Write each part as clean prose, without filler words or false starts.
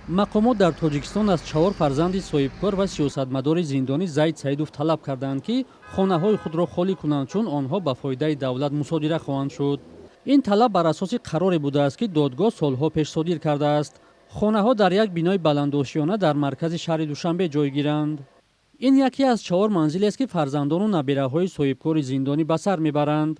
Мақомот дар Тоҷикистон аз чаҳор фарзанди соҳибкор ва сиёсатмадори зиндонӣ Зайд Саидов талаб кардаанд, ки хонаҳои худро холӣ кунанд, чун онҳо ба фоидаи давлат мусодира хоҳанд шуд. Ин талаб бар асоси қароре будааст, ки додгоҳ солҳо пеш содир кардааст. Хонаҳо дар як бинои баландошёна дар маркази шаҳри Душанбе ҷойгиранд. Ин яке аз чаҳор манзилест, ки фарзандону набираҳои соҳибкори зиндонӣ ба сар мебаранд.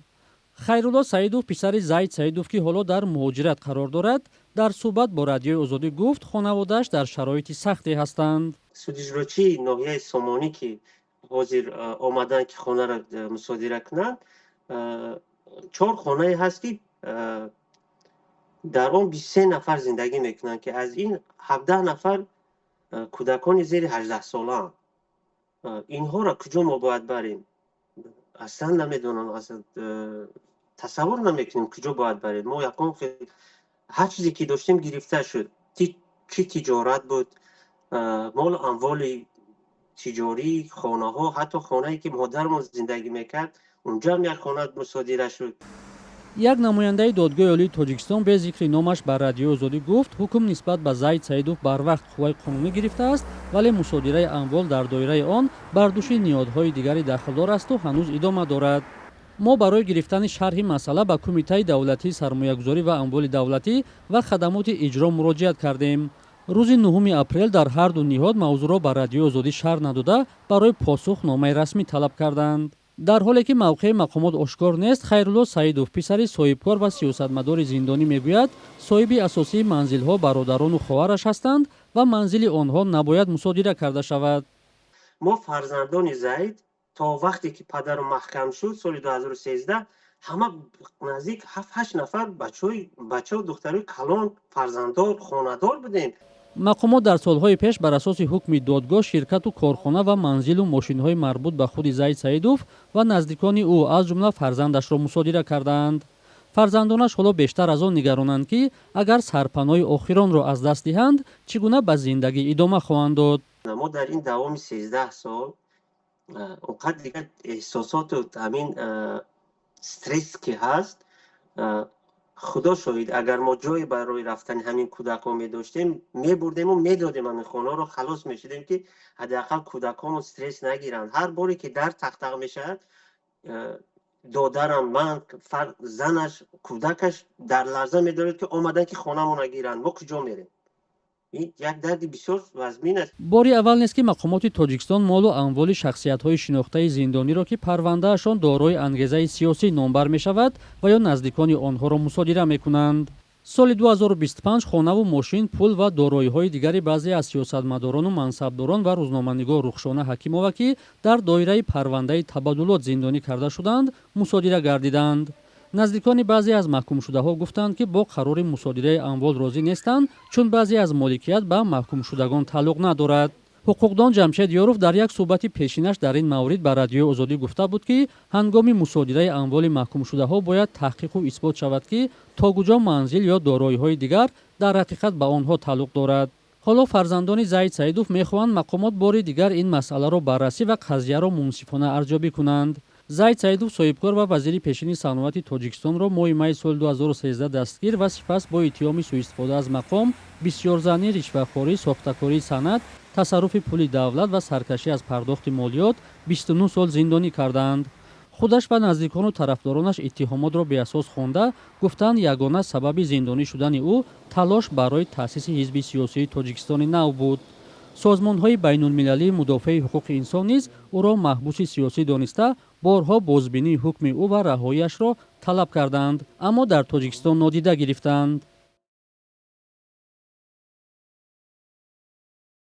Хайрулло Саидов, писари Зайд Саидов, ки ҳоло дар муҳоҷират қарор дорад, дар суҳбат бо Радиои Озодӣ гуфт, хонаводааш дар шароити сахте ҳастанд. Судиҷрочии ноҳияи Сомонӣ, ки ҳозир омаданд, ки хонаро мусодира кунанд, чор хонае ҳаст, ки дар он 23 нафар зиндагӣ мекунанд, ки аз ин 17 нафар кӯдакони зери 18-солаанд. Инҳоро куҷо мо бояд барем? Аслан намедонам, тасаввур намекунем, куҷо бояд барем. Мо ягон ҳар чизе ки доштем, гирифта шуд, чӣ тиҷорат буд, молу амволи тиҷорӣ, хонаҳо, ҳатто хонае ки модарамон зиндагӣ мекард, унҷоам як хона мусодира шуд. Як намояндаи Додгоҳи Олии Тоҷикистон бе зикри номаш ба Радиои Озодӣ гуфт, ҳукм нисбат ба Зайд Саидов барвақт қувваи қонунӣ гирифтааст, вале мусодираи амвол дар доираи он бар дӯши ниҳодҳои дигари дахлдор асту ҳанӯз идома дорад. Мо барои гирифтани шарҳи масъала ба Кумитаи давлатии сармоягузорӣ ва амволи давлатӣ ва хадамоти иҷро муроҷиат кардем. Рӯзи 9 апрел дар ҳарду ниҳод мавзӯъро ба Радиои Озодӣ шарҳ надода, барои посух номаи расмӣ талаб карданд. Дар ҳоле ки мавқеи мақомот ошкор нест, Хайрулло Саидов, писари соҳибкор ва сиёсатмадори зиндонӣ, мегӯяд, соҳиби асосии манзилҳо бародарону хоҳараш ҳастанд ва манзили онҳо набояд мусодира карда шавад. Мо, фарзандони Зайд, то вақте ки падару маҳкам шуд соли 2013, ҳама наздик ҳафт ҳашт нафар бачаҳо, духтарои калон, фарзанддор, хонадор будем. Мақомот дар солҳои пеш бар асоси ҳукми додгоҳ ширкату корхона ва манзилу мошинҳои марбут ба худи Зайд Саидов ва наздикони ӯ, аз ҷумла фарзандашро, мусодира кардаанд. Фарзандонаш ҳоло бештар аз он нигаронанд, ки агар сарпаноҳи охиронро аз даст диҳанд, чӣ гуна ба зиндагӣ идома хоҳанд дод. Мо дар ин давоми 13 сол он қадр дигар эҳсосоту ҳамин стресс ки ҳаст, Худо шоҳид, агар мо ҷое барои рафтани ҳамин кӯдакҳо медоштем, мебурдему медодем ҳамин хонаҳоро, халос мешудем, ки ҳадди ақал кӯдакҳомон стресс нагиранд. Ҳар боре ки дар тақтақ мешавад, додарам, ман, занаш, кӯдакаш дар ларза медорад, ки омаданд, ки хонамонро гиранд, мо куҷо мерем? Ин як дарди бисёр вазмин аст. Бори аввал нест, ки мақомоти Тоҷикистон молу амволи шахсиятҳои шинохтаи зиндониро, ки парвандаашон дорои ангезаи сиёсӣ номбар мешавад, ва ё наздикони онҳоро мусодира мекунанд. Соли 2025 хонаву мошин, пул ва дороиҳои дигари баъзе аз сиёсатмадорону мансабдорон ва рӯзноманигор Рухшона Ҳакимова, ки дар доираи парвандаи табаддулот зиндонӣ карда шуданд, мусодира гардиданд. Наздикони баъзе аз маҳкумшудаҳо гуфтанд, ки бо қарори мусодираи амвол розӣ нестанд, чун баъзе аз моликият ба маҳкумшудагон тааллуқ надорад. Ҳуқуқдон Ҷамшед Ёров дар як суҳбати пешинаш дар ин маврид ба Радиои Озодӣ гуфта буд, ки ҳангоми мусодираи амволи маҳкумшудаҳо бояд таҳқиқу исбот шавад, ки то куҷо манзил ё дороиҳои дигар дар ҳақиқат ба онҳо тааллуқ дорад. Ҳоло фарзандони Зайд Саидов мехоҳанд мақомот бори дигар ин масъаларо баррасӣ ва қазияро мунсифона арзёбӣ кунанд. Зайд Саидов, соҳибкор ва вазири пешини саноати Тоҷикистонро моҳи майи соли 2013 дастгир ва сипас бо иттиҳоми сӯистифода аз мақом, бисёрзанӣ, ришвахорӣ, сохтакории санад, тасарруфи пули давлат ва саркашӣ аз пардохти молиёт 29 сол зиндонӣ кардаанд. Худаш ва наздикону тарафдоронаш иттиҳомотро беасос хонда, гуфтанд, ягона сабаби зиндонӣ шудани ӯ талош барои таъсиси ҳизби сиёсии Тоҷикистони нав буд. Созмонҳои байнулмилалии мудофиаи ҳуқуқи инсон низ ӯро маҳбуси сиёсӣ дониста, борҳо бозбинии ҳукми ӯ ва раҳоиашро талаб кардаанд, аммо дар Тоҷикистон нодида гирифтаанд.